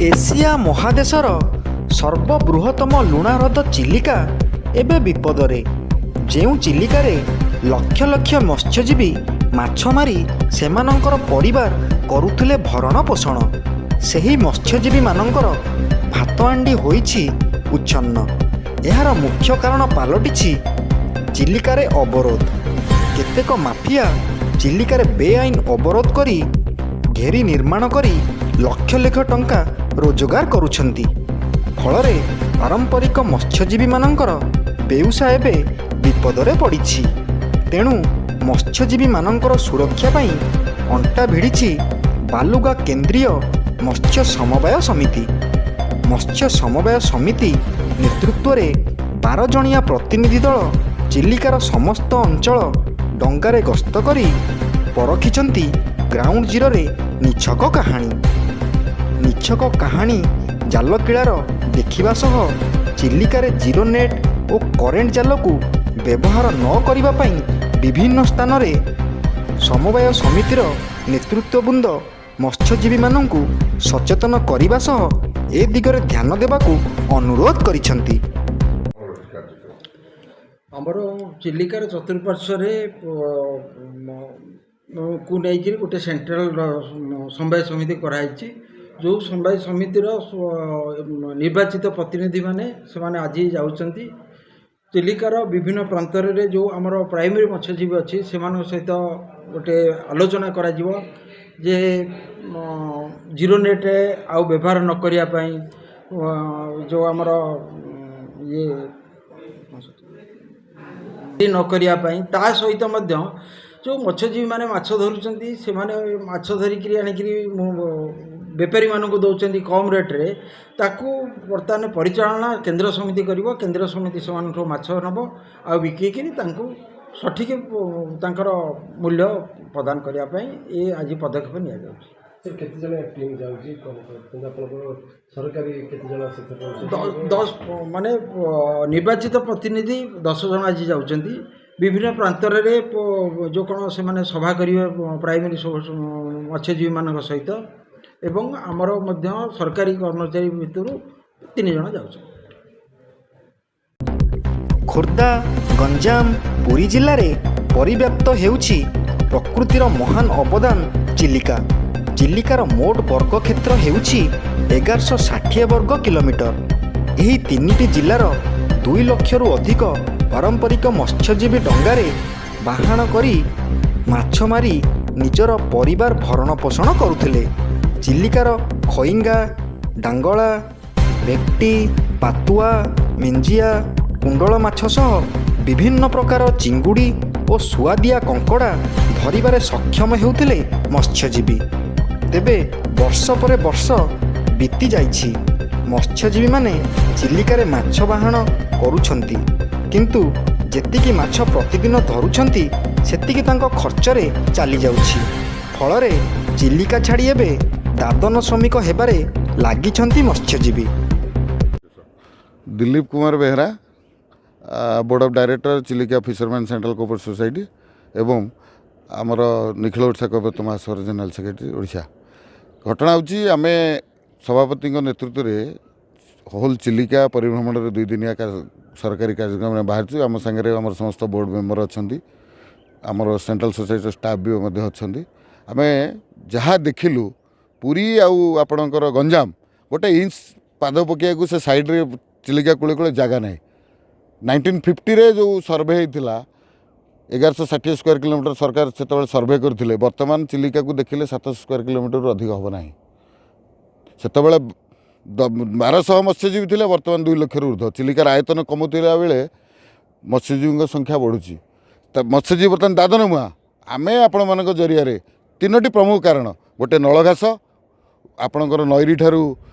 Asia ମହାଦେଶର ସର୍ବବୃହତ୍ତମ ଲୁଣା ହ୍ରଦ ଚିଲିକା ଏବେ ବିପଦରେ। ଯେଉଁ ଚିଲିକାରେ ଲକ୍ଷ ଲକ୍ଷ ମତ୍ସ୍ୟଜୀବୀ ମାଛ ମାରି ସେମାନଙ୍କର ପରିବାର କରୁଥିଲେ ଭରଣ ପୋଷଣ, ସେହି ମତ୍ସ୍ୟଜୀବୀମାନଙ୍କର ଭାତହାଣ୍ଡି ହୋଇଛି ଉଚ୍ଛନ୍ନ। ଏହାର ମୁଖ୍ୟ କାରଣ ପାଲଟିଛି ଚିଲିକାରେ ଅବରୋଧ। କେତେକ ମାଫିଆ ଚିଲିକାରେ ବେଆଇନ ଅବରୋଧ କରି ଘେରି ନିର୍ମାଣ କରି ଲକ୍ଷ ଲକ୍ଷ ଟଙ୍କା ରୋଜଗାର କରୁଛନ୍ତି। ଫଳରେ ପାରମ୍ପରିକ ମତ୍ସ୍ୟଜୀବୀମାନଙ୍କର ବେଉସା ଏବେ ବିପଦରେ ପଡ଼ିଛି। ତେଣୁ ମତ୍ସ୍ୟଜୀବୀମାନଙ୍କର ସୁରକ୍ଷା ପାଇଁ ଅଣ୍ଟା ଭିଡ଼ିଛି ବାଲୁଗାଁ କେନ୍ଦ୍ରୀୟ ମତ୍ସ୍ୟ ସମବାୟ ସମିତି। ମତ୍ସ୍ୟ ସମବାୟ ସମିତି ନେତୃତ୍ୱରେ 12 ଜଣିଆ ପ୍ରତିନିଧି ଦଳ ଚିଲିକାର ସମସ୍ତ ଅଞ୍ଚଳ ଡଙ୍ଗାରେ ଗସ୍ତ କରି ପରଖିଛନ୍ତି ଗ୍ରାଉଣ୍ଡ ଜିରୋରେ ନିଛକ କାହାଣୀ। ନିଛକ କାହାଣୀ ଜାଲ କିଳାର ଦେଖିବା ସହ ଚିଲିକାରେ ଜିରୋ ନେଟ୍ ଓ କରେଣ୍ଟ ଜାଲକୁ ବ୍ୟବହାର ନ କରିବା ପାଇଁ ବିଭିନ୍ନ ସ୍ଥାନରେ ସମବାୟ ସମିତିର ନେତୃତ୍ୱବୃନ୍ଦ ମତ୍ସ୍ୟଜୀବୀମାନଙ୍କୁ ସଚେତନ କରିବା ସହ ଏ ଦିଗରେ ଧ୍ୟାନ ଦେବାକୁ ଅନୁରୋଧ କରିଛନ୍ତି। ଆମର ଚିଲିକାର ଚତୁଃପାର୍ଶ୍ୱରେ କୁ ନେଇକିରି ଗୋଟେ ସେଣ୍ଟ୍ରାଲ ସମବାୟ ସମିତି କରାହେଇଛି। ଯେଉଁ ସମବାୟ ସମିତିର ନିର୍ବାଚିତ ପ୍ରତିନିଧିମାନେ, ସେମାନେ ଆଜି ଯାଉଛନ୍ତି ଚିଲିକାର ବିଭିନ୍ନ ପ୍ରାନ୍ତରରେ। ଯେଉଁ ଆମର ପ୍ରାଇମେରୀ ମତ୍ସ୍ୟଜୀବୀ ଅଛି, ସେମାନଙ୍କ ସହିତ ଗୋଟେ ଆଲୋଚନା କରାଯିବ ଯେ ଜିରୋ ନେଟ୍ ଆଉ ବ୍ୟବହାର ନ କରିବା ପାଇଁ, ଯେଉଁ ଆମର ଇଏ ନ କରିବା ପାଇଁ। ତା ସହିତ ମଧ୍ୟ ଯେଉଁ ମତ୍ସ୍ୟଜୀବୀମାନେ ମାଛ ଧରୁଛନ୍ତି, ସେମାନେ ମାଛ ଧରିକିରି ଆଣିକିରି ବେପାରୀମାନଙ୍କୁ ଦେଉଛନ୍ତି କମ୍ ରେଟ୍ରେ। ତାକୁ ବର୍ତ୍ତମାନ ପରିଚାଳନା କେନ୍ଦ୍ର ସମିତି କରିବ। କେନ୍ଦ୍ର ସମିତି ସେମାନଙ୍କଠୁ ମାଛ ନେବ ଆଉ ବିକିକିରି ତାଙ୍କୁ ସଠିକ୍ ତାଙ୍କର ମୂଲ୍ୟ ପ୍ରଦାନ କରିବା ପାଇଁ ଏ ଆଜି ପଦକ୍ଷେପ ନିଆଯାଉଛି। ସାର୍, କେତେ ଜଣ ଟିମ୍ ଯାଉଛି, କ'ଣ କରୁଛନ୍ତି? ଆପଣଙ୍କର ସରକାରୀ କେତେ ଜଣ ସେଥିରେ ରହୁଛନ୍ତି? ଦଶ, ମାନେ ନିର୍ବାଚିତ ପ୍ରତିନିଧି 10 ଜଣ ଆଜି ଯାଉଛନ୍ତି। ବିଭିନ୍ନ ପ୍ରାନ୍ତରରେ ଯେଉଁ କ'ଣ ସେମାନେ ସଭା କରିବେ ପ୍ରାଇମେରୀ ସବୁ ମତ୍ସ୍ୟଜୀବୀମାନଙ୍କ ସହିତ ଏବଂ ଆମର ମଧ୍ୟ ସରକାରୀ କର୍ମଚାରୀ ଭିତରୁ ତିନି ଜଣ ଯାଉଛନ୍ତି। ଖୋର୍ଦ୍ଧା, ଗଞ୍ଜାମ, ପୁରୀ ଜିଲ୍ଲାରେ ପରିବ୍ୟାପ୍ତ ହେଉଛି ପ୍ରକୃତିର ମହାନ ଅବଦାନ ଚିଲିକା। ଚିଲିକାର ମୋଟ ବର୍ଗ କ୍ଷେତ୍ର ହେଉଛି 1160 ବର୍ଗ କିଲୋମିଟର। ଏହି ତିନିଟି ଜିଲ୍ଲାର 2 ଲକ୍ଷରୁ ଅଧିକ ପାରମ୍ପରିକ ମତ୍ସ୍ୟଜୀବୀ ଡଙ୍ଗାରେ ବାହାଣ କରି ମାଛ ମାରି ନିଜର ପରିବାର ଭରଣ ପୋଷଣ କରୁଥିଲେ। ଚିଲିକାର ଖଇଙ୍ଗା, ଡାଙ୍ଗଳା, ଭେକ୍ଟି, ପାତୁଆ, ମେଞ୍ଜିଆ, କୁଣ୍ଡଳ ମାଛ ସହ ବିଭିନ୍ନ ପ୍ରକାର ଚିଙ୍ଗୁଡ଼ି ଓ ସୁଆଦିଆ କଙ୍କଡ଼ା ଧରିବାରେ ସକ୍ଷମ ହେଉଥିଲେ ମତ୍ସ୍ୟଜୀବୀ। ତେବେ ବର୍ଷ ପରେ ବର୍ଷ ବିତି ଯାଇଛି, ମତ୍ସ୍ୟଜୀବୀମାନେ ଚିଲିକାରେ ମାଛ ବାହାଣ କରୁଛନ୍ତି, କିନ୍ତୁ ଯେତିକି ମାଛ ପ୍ରତିଦିନ ଧରୁଛନ୍ତି, ସେତିକି ତାଙ୍କ ଖର୍ଚ୍ଚରେ ଚାଲିଯାଉଛି। ଫଳରେ ଚିଲିକା ଛାଡ଼ି ଏବେ ଦାଦନ ଶ୍ରମିକ ହେବାରେ ଲାଗିଛନ୍ତି ମତ୍ସ୍ୟଜୀବୀ। Dilip Kumar Behera, board of director, Chilika fisherman central cooperative society ଏବଂ ଆମର ନିଖିଳ ଓଡ଼ିଶା କୈବର୍ତ୍ତ ମହାସଭାର ଜେନେରାଲ ସେକ୍ରେଟାରୀ, ଓଡ଼ିଶା। ଘଟଣା ହେଉଛି, ଆମେ ସଭାପତିଙ୍କ ନେତୃତ୍ୱରେ ହୋଲ୍ ଚିଲିକା ପରିଭ୍ରମଣରେ 2 ଦିନିଆ ସରକାରୀ କାର୍ଯ୍ୟକ୍ରମରେ ବାହାରିଛୁ। ଆମ ସାଙ୍ଗରେ ଆମର ସମସ୍ତ ବୋର୍ଡ଼ ମେମ୍ବର ଅଛନ୍ତି, ଆମର ସେଣ୍ଟ୍ରାଲ ସୋସାଇଟିର ଷ୍ଟାଫ୍ ବି ମଧ୍ୟ ଅଛନ୍ତି। ଆମେ ଯାହା ଦେଖିଲୁ, ପୁରୀ ଆଉ ଆପଣଙ୍କର ଗଞ୍ଜାମ ଗୋଟେ ଇଞ୍ଚ ପାଦ ପକାଇବାକୁ ସେ ସାଇଡ଼୍ରେ ଚିଲିକା କୂଳେ କୂଳେ ଜାଗା ନାହିଁ। 1950ରେ ଯେଉଁ ସର୍ଭେ ହେଇଥିଲା, 1160 ସ୍କୋୟାର କିଲୋମିଟର ସରକାର ସେତେବେଳେ ସର୍ଭେ କରିଥିଲେ। ବର୍ତ୍ତମାନ ଚିଲିକାକୁ ଦେଖିଲେ 700 ସ୍କୋୟାର କିଲୋମିଟରରୁ ଅଧିକ ହେବ ନାହିଁ। ସେତେବେଳେ 1200 ମତ୍ସ୍ୟଜୀବୀ ଥିଲେ, ବର୍ତ୍ତମାନ 2 ଲକ୍ଷରୁ ଉର୍ଦ୍ଧ୍ୱ। ଚିଲିକାର ଆୟତନ କମୁଥିଲା ବେଳେ ମତ୍ସ୍ୟଜୀବୀଙ୍କ ସଂଖ୍ୟା ବଢ଼ୁଛି। ତା ମତ୍ସ୍ୟଜୀବୀ ବର୍ତ୍ତମାନ ଦାଦନ ମୁହାଁ। ଆମେ ଆପଣମାନଙ୍କ ଜରିଆରେ ତିନୋଟି ପ୍ରମୁଖ କାରଣ, ଗୋଟେ ନଳଘାସ, ଆପଣଙ୍କର ନଈରୀ ଠାରୁ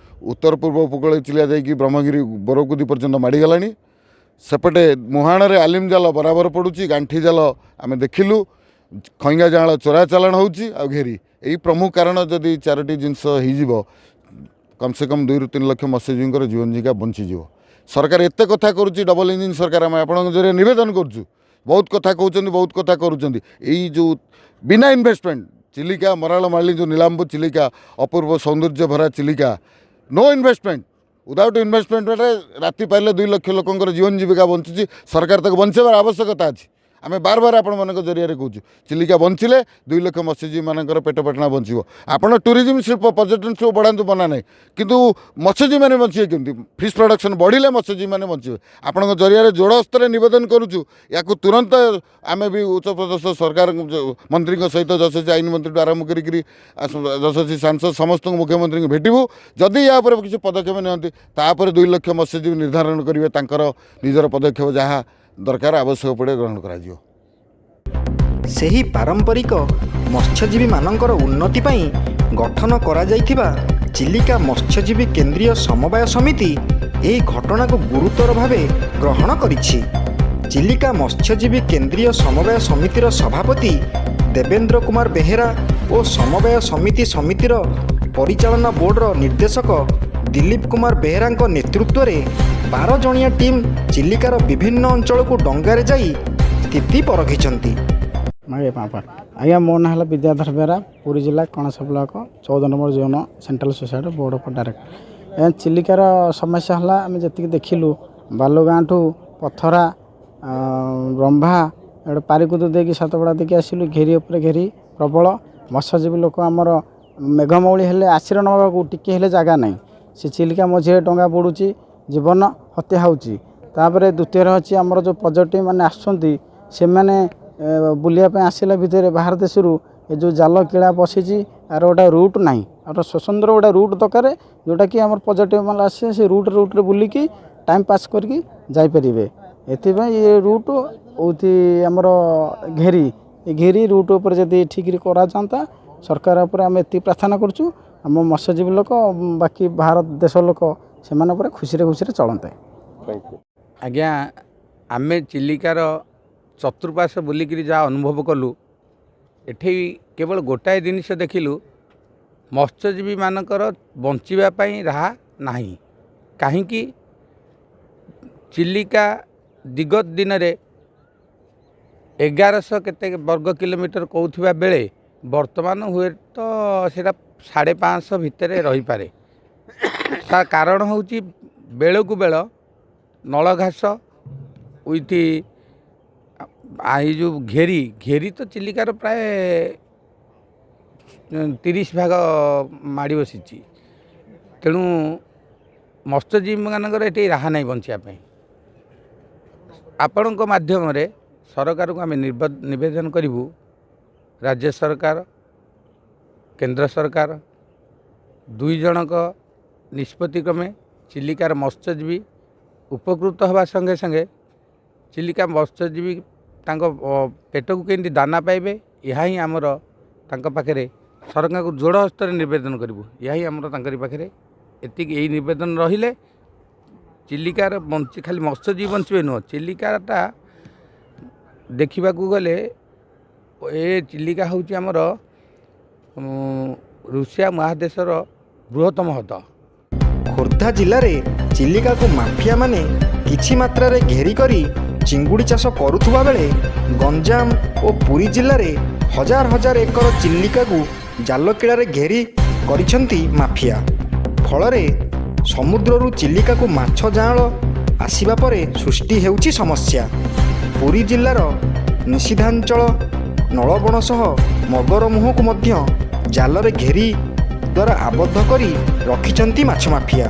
ଉତ୍ତର ପୂର୍ବ ଉପକୂଳ ଚିଲିକା ଯାଇକି ବ୍ରହ୍ମଗିରି, ବରକୁଦି ପର୍ଯ୍ୟନ୍ତ ମାଡ଼ିଗଲାଣି। ସେପଟେ ମୁହାଣରେ ଆଲିମ ଜାଲ ବରାବର ପଡ଼ୁଛି, ଗାଣ୍ଠି ଜାଲ ଆମେ ଦେଖିଲୁ, ଖଇଙ୍ଗା ଜାଆଁଳ ଚୋରା ଚାଲାଣ ହେଉଛି ଆଉ ଘେରି। ଏଇ ପ୍ରମୁଖ କାରଣ। ଯଦି ଚାରୋଟି ଜିନିଷ ହେଇଯିବ, କମ୍ ସେ କମ୍ 2ରୁ 3 ଲକ୍ଷ ମତ୍ସ୍ୟଜୀବୀଙ୍କର ଜୀବନ ଜୀବିକା ବଞ୍ଚିଯିବ। ସରକାର ଏତେ କଥା କରୁଛି, ଡବଲ ଇଞ୍ଜିନ୍ ସରକାର, ଆମେ ଆପଣଙ୍କ ଜରିଆରେ ନିବେଦନ କରୁଛୁ। ବହୁତ କଥା କହୁଛନ୍ତି, ବହୁତ କଥା କରୁଛନ୍ତି। ଏଇ ଯେଉଁ ବିନା ଇନଭେଷ୍ଟମେଣ୍ଟ ଚିଲିକା, ମରାଳ ମାଳିନୀ ଯେଉଁ ନୀଳାମ୍ବୁ ଚିଲିକା, ଅପୂର୍ବ ସୌନ୍ଦର୍ଯ୍ୟ ଭରା ଚିଲିକା, ନୋ ଇନଭେଷ୍ଟମେଣ୍ଟ, ୱିଦାଉଟ୍ ଇନଭେଷ୍ଟମେଣ୍ଟରେ ରାତି ପାଇଲେ 2 ଲକ୍ଷ ଲୋକଙ୍କର ଜୀବନ ଜୀବିକା ବଞ୍ଚୁଛି। ସରକାର ତାକୁ ବଞ୍ଚାଇବାର ଆବଶ୍ୟକତା ଅଛି। ଆମେ ବାର ବାର ଆପଣମାନଙ୍କ ଜରିଆରେ କହୁଛୁ, ଚିଲିକା ବଞ୍ଚିଲେ 2 ଲକ୍ଷ ମତ୍ସ୍ୟଜୀବୀମାନଙ୍କର ପେଟ ପାଟଣା ବଞ୍ଚିବ। ଆପଣ ଟୁରିଜିମ୍ ଶିଳ୍ପ, ପର୍ଯ୍ୟଟନ ଶିଳ୍ପ ବଢ଼ାନ୍ତୁ, ମନା ନାହିଁ, କିନ୍ତୁ ମତ୍ସ୍ୟଜୀବୀମାନେ ବଞ୍ଚିବେ କେମିତି? ଫିସ୍ ପ୍ରଡକ୍ସନ୍ ବଢ଼ିଲେ ମତ୍ସ୍ୟଜୀବୀମାନେ ବଞ୍ଚିବେ। ଆପଣଙ୍କ ଜରିଆରେ ଯୋଡ଼ ହସ୍ତରେ ନିବେଦନ କରୁଛୁ, ୟାକୁ ତୁରନ୍ତ ଆମେ ବି ଉଚ୍ଚପଦସ୍ଥ ସରକାର ମନ୍ତ୍ରୀଙ୍କ ସହିତ, ଯଶସ୍ୱୀ ଆଇନ ମନ୍ତ୍ରୀଠୁ ଆରମ୍ଭ କରିକିରି ଯଶସ୍ୱୀ ସାଂସଦ, ସମସ୍ତଙ୍କୁ, ମୁଖ୍ୟମନ୍ତ୍ରୀଙ୍କୁ ଭେଟିବୁ। ଯଦି ୟା ଉପରେ କିଛି ପଦକ୍ଷେପ ନିଅନ୍ତି, ତାପରେ 2 ଲକ୍ଷ ମତ୍ସ୍ୟଜୀବୀ ନିର୍ଦ୍ଧାରଣ କରିବେ ତାଙ୍କର ନିଜର ପଦକ୍ଷେପ, ଯାହା ଦରକାର ଆବଶ୍ୟକ ପଡ଼ିବ ଗ୍ରହଣ କରାଯିବ। ସେହି ପାରମ୍ପରିକ ମତ୍ସ୍ୟଜୀବୀମାନଙ୍କର ଉନ୍ନତି ପାଇଁ ଗଠନ କରାଯାଇଥିବା ଚିଲିକା ମତ୍ସ୍ୟଜୀବୀ କେନ୍ଦ୍ରୀୟ ସମବାୟ ସମିତି ଏହି ଘଟଣାକୁ ଗୁରୁତର ଭାବେ ଗ୍ରହଣ କରିଛି। ଚିଲିକା ମତ୍ସ୍ୟଜୀବୀ କେନ୍ଦ୍ରୀୟ ସମବାୟ ସମିତିର ସଭାପତି ଦେବେନ୍ଦ୍ର କୁମାର ବେହେରା ଓ ସମବାୟ ସମିତିର ପରିଚାଳନା ବୋର୍ଡର ନିର୍ଦ୍ଦେଶକ ଦିଲ୍ଲୀପ କୁମାର ବେହେରାଙ୍କ ନେତୃତ୍ୱରେ 12 ଜଣିଆ ଟିମ୍ ଚିଲିକାର ବିଭିନ୍ନ ଅଞ୍ଚଳକୁ ଡଙ୍ଗାରେ ଯାଇ ସ୍ଥିତି ପରଖିଛନ୍ତି। ଆଜ୍ଞା, ମୋ ନାଁ ହେଲା ବିଦ୍ୟାଧର ବେହେରା। ପୁରୀ ଜିଲ୍ଲା Kanas block 14 number zone, central society board of director. ଚିଲିକାର ସମସ୍ୟା ହେଲା, ଆମେ ଯେତିକି ଦେଖିଲୁ, ବାଲୁଗାଁଠୁ ପଥରା, ରମ୍ଭା, ଏଡ଼େ ପାରିକୁଦ ଦେଇକି, ସାତପଡ଼ା ଦେଇକି ଆସିଲୁ। ଘେରି ଉପରେ ଘେରି ପ୍ରବଳ। ମତ୍ସ୍ୟଜୀବୀ ଲୋକ ଆମର ମେଘମଉଳି ହେଲେ ଆଶ୍ରୟ ନେବାକୁ ଟିକେ ହେଲେ ଜାଗା ନାହିଁ। ସେ ଚିଲିକା ମଝିରେ ଡଙ୍ଗା ବୁଡ଼ୁଛି, ଜୀବନ ହତ୍ୟା ହେଉଛି। ତାପରେ ଦ୍ୱିତୀୟରେ ଅଛି, ଆମର ଯେଉଁ ପର୍ଯ୍ୟଟକ ମାନେ ଆସୁଛନ୍ତି, ସେମାନେ ବୁଲିବା ପାଇଁ ଆସିଲା ଭିତରେ ବାହାର ଦେଶରୁ ଏ ଯେଉଁ ଜାଲ କିଳା ବସିଛି, ଆର ଗୋଟେ ରୁଟ୍ ନାହିଁ। ଆର ସ୍ୱତନ୍ତ୍ର ଗୋଟେ ରୁଟ୍ ଦରକାର, ଯେଉଁଟାକି ଆମର ପର୍ଯ୍ୟଟକ ମାନେ ଆସିବେ, ସେ ରୁଟ୍ରେ ବୁଲିକି ଟାଇମ୍ ପାସ୍ କରିକି ଯାଇପାରିବେ। ଏଥିପାଇଁ ଏ ରୁଟ୍ ହେଉଛି ଆମର ଘେରି, ଏ ଘେରି ରୁଟ୍ ଉପରେ ଯଦି ଠିକ୍ରେ କରାଯାଆନ୍ତା, ସରକାର ଉପରେ ଆମେ ଏତିକି ପ୍ରାର୍ଥନା କରୁଛୁ, ଆମ ମତ୍ସ୍ୟଜୀବୀ ଲୋକ, ବାକି ବାହାର ଦେଶ ଲୋକ, ସେମାନେ ଉପରେ ଖୁସିରେ ଖୁସିରେ ଚଳନ୍ତେ। ଆଜ୍ଞା, ଆମେ ଚିଲିକାର ଚତୁଃପାର୍ଶ୍ୱ ବୁଲିକିରି ଯାହା ଅନୁଭବ କଲୁ, ଏଠି କେବଳ ଗୋଟାଏ ଜିନିଷ ଦେଖିଲୁ, ମତ୍ସ୍ୟଜୀବୀମାନଙ୍କର ବଞ୍ଚିବା ପାଇଁ ରାହା ନାହିଁ। କାହିଁକି ଚିଲିକା ବିଗତ ଦିନରେ 1100 କେତେ ବର୍ଗ କିଲୋମିଟର କହୁଥିବା ବେଳେ ବର୍ତ୍ତମାନ ହୁଏତ ସେଇଟା 550 ଭିତରେ ରହିପାରେ। ତା କାରଣ ହେଉଛି ବେଳକୁ ବେଳ ନଳଘାସ ୱିଥ୍ ଏଇ ଯେଉଁ ଘେରି। ଘେରି ତ ଚିଲିକାର ପ୍ରାୟ 30 ଭାଗ ମାଡ଼ି ବସିଛି। ତେଣୁ ମତ୍ସ୍ୟଜୀବୀମାନଙ୍କର ଏଠି ରାହା ନାହିଁ ବଞ୍ଚିବା ପାଇଁ। ଆପଣଙ୍କ ମାଧ୍ୟମରେ ସରକାରକୁ ଆମେ ନିବେଦନ କରିବୁ, ରାଜ୍ୟ ସରକାର, କେନ୍ଦ୍ର ସରକାର ଦୁଇ ଜଣଙ୍କ ନିଷ୍ପତ୍ତି କ୍ରମେ ଚିଲିକାର ମତ୍ସ୍ୟଜୀବୀ ଉପକୃତ ହେବା ସଙ୍ଗେ ସଙ୍ଗେ ଚିଲିକା ମତ୍ସ୍ୟଜୀବୀ ତାଙ୍କ ପେଟକୁ କେମିତି ଦାନା ପାଇବେ, ଏହା ହିଁ ଆମର ତାଙ୍କ ପାଖରେ ସରକାରଙ୍କୁ ଯୋଡ଼ ହସ୍ତରେ ନିବେଦନ କରିବୁ। ଏହା ହିଁ ଆମର ତାଙ୍କରି ପାଖରେ ଏତିକି ଏଇ ନିବେଦନ ରହିଲେ ଚିଲିକାର ବଞ୍ଚି, ଖାଲି ମତ୍ସ୍ୟଜୀବୀ ବଞ୍ଚିବେ ନୁହଁ, ଚିଲିକାଟା ଦେଖିବାକୁ ଗଲେ ଏ ଚିଲିକା ହେଉଛି ଆମର ରୁଷିଆ ମହାଦେଶର ବୃହତ୍ତମ ହ୍ରଦ। ଖୋର୍ଦ୍ଧା ଜିଲ୍ଲାରେ ଚିଲିକାକୁ ମାଫିଆମାନେ କିଛି ମାତ୍ରାରେ ଘେରି କରି ଚିଙ୍ଗୁଡ଼ି ଚାଷ କରୁଥିବା ବେଳେ ଗଞ୍ଜାମ ଓ ପୁରୀ ଜିଲ୍ଲାରେ ହଜାର ହଜାର ଏକର ଚିଲିକାକୁ ଜାଲକିଳାରେ ଘେରି କରିଛନ୍ତି ମାଫିଆ। ଫଳରେ ସମୁଦ୍ରରୁ ଚିଲିକାକୁ ମାଛ ଯାଆଁଳ ଆସିବା ପରେ ସୃଷ୍ଟି ହେଉଛି ସମସ୍ୟା। ପୁରୀ ଜିଲ୍ଲାର ନିଷିଦ୍ଧାଞ୍ଚଳ ନଳବଣ ସହ ମଗର ମୁହଁକୁ ମଧ୍ୟ ଜାଲରେ ଘେରି ଦ୍ୱାରା ଆବଦ୍ଧ କରି ରଖିଛନ୍ତି ମାଛ ମାଫିଆ।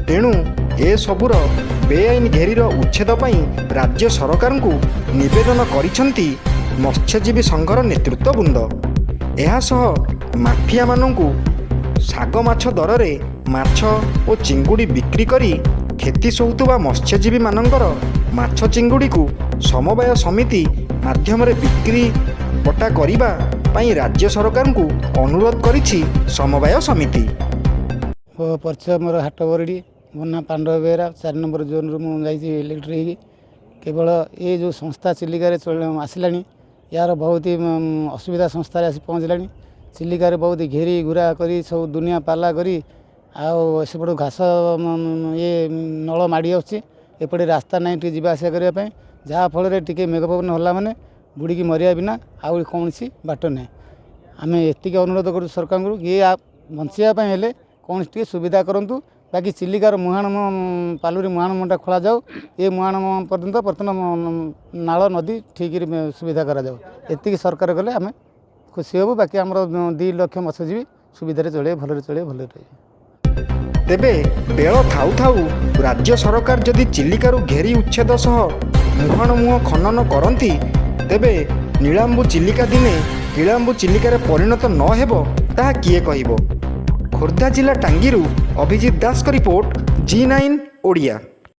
ତେଣୁ ଏସବୁର ବେଆଇନ ଘେରିର ଉଚ୍ଛେଦ ପାଇଁ ରାଜ୍ୟ ସରକାରଙ୍କୁ ନିବେଦନ କରିଛନ୍ତି ମତ୍ସ୍ୟଜୀବୀ ସଂଘର ନେତୃତ୍ୱବୃନ୍ଦ। ଏହାସହ ମାଫିଆମାନଙ୍କୁ ଶାଗ ମାଛ ଦରରେ ମାଛ ଓ ଚିଙ୍ଗୁଡ଼ି ବିକ୍ରି କରି କ୍ଷତି ସହୁଥିବା ମତ୍ସ୍ୟଜୀବୀମାନଙ୍କର ମାଛ ଚିଙ୍ଗୁଡ଼ିକୁ ସମବାୟ ସମିତି ମାଧ୍ୟମରେ ବିକ୍ରି ବଟା କରିବା ପାଇଁ ରାଜ୍ୟ ସରକାରଙ୍କୁ ଅନୁରୋଧ କରିଛି ସମବାୟ ସମିତି। ମୋ ପରିଚୟ ମୋର ହାଟ ବରଡ଼ି। ମୋ ନାଁ ପାଣ୍ଡବ ବେହେରା। 4 ନମ୍ବର ଜୋନ୍ରୁ ମୁଁ ଯାଇଛି ଇଲେକ୍ଟ୍ରି ହେଇକି। କେବଳ ଏ ଯେଉଁ ସଂସ୍ଥା ଚିଲିକାରେ ଆସିଲାଣି, ଏହାର ବହୁତ ଅସୁବିଧା ସଂସ୍ଥାରେ ଆସି ପହଞ୍ଚିଲାଣି। ଚିଲିକାରେ ବହୁତ ଘେରି ଘୁରା କରି, ସବୁ ଦୁନିଆ ପାଲା କରି, ଆଉ ସେପଟୁ ଘାସ ଇଏ ନଳ ମାଡ଼ି ଆସୁଛି। ଏପଟେ ରାସ୍ତା ନାହିଁ ଟିକେ ଯିବା ଆସିବା କରିବା ପାଇଁ, ଯାହାଫଳରେ ଟିକେ ମେଘ ପବନ ହେଲା ମାନେ ବୁଡ଼ିକି ମରିବା ବିନା ଆଉ କୌଣସି ବାଟ ନାହିଁ। ଆମେ ଏତିକି ଅନୁରୋଧ କରୁଛୁ ସରକାରଙ୍କୁ, ଇଏ ବଞ୍ଚିବା ପାଇଁ ହେଲେ କୌଣସି ଟିକେ ସୁବିଧା କରନ୍ତୁ। ବାକି ଚିଲିକାର ମୁହାଣ, ପାଲୁରି ମୁହାଣ ମୁହଁଟା ଖୋଳାଯାଉ। ଏ ମୁହାଣ ପର୍ଯ୍ୟନ୍ତ ବର୍ତ୍ତମାନ ନାଳ ନଦୀ ଠିକରେ ସୁବିଧା କରାଯାଉ। ଏତିକି ସରକାର କଲେ ଆମେ ଖୁସି ହେବୁ। ବାକି ଆମର 2 ଲକ୍ଷ ମତ୍ସ୍ୟଜୀବୀ ସୁବିଧାରେ ଚଳିବେ, ଭଲରେ ଚଳିବେ, ଭଲରେ ରହିବେ। ତେବେ ବେଳ ଥାଉ ଥାଉ ରାଜ୍ୟ ସରକାର ଯଦି ଚିଲିକାରୁ ଘେରି ଉଚ୍ଛେଦ ସହ ମୁହାଣ ମୁହଁ ଖନନ କରନ୍ତି, ତେବେ ନୀଳାମ୍ବୁ ଚିଲିକା ଦିନେ କିଳାମ୍ବୁ ଚିଲିକାରେ ପରିଣତ ନ ହେବ ତାହା କିଏ କହିବ? ଖୋର୍ଦ୍ଧା ଜିଲ୍ଲା ଟାଙ୍ଗିରୁ ଅଭିଜିତ ଦାସଙ୍କ ରିପୋର୍ଟ, ଜି 9 ଓଡ଼ିଆ।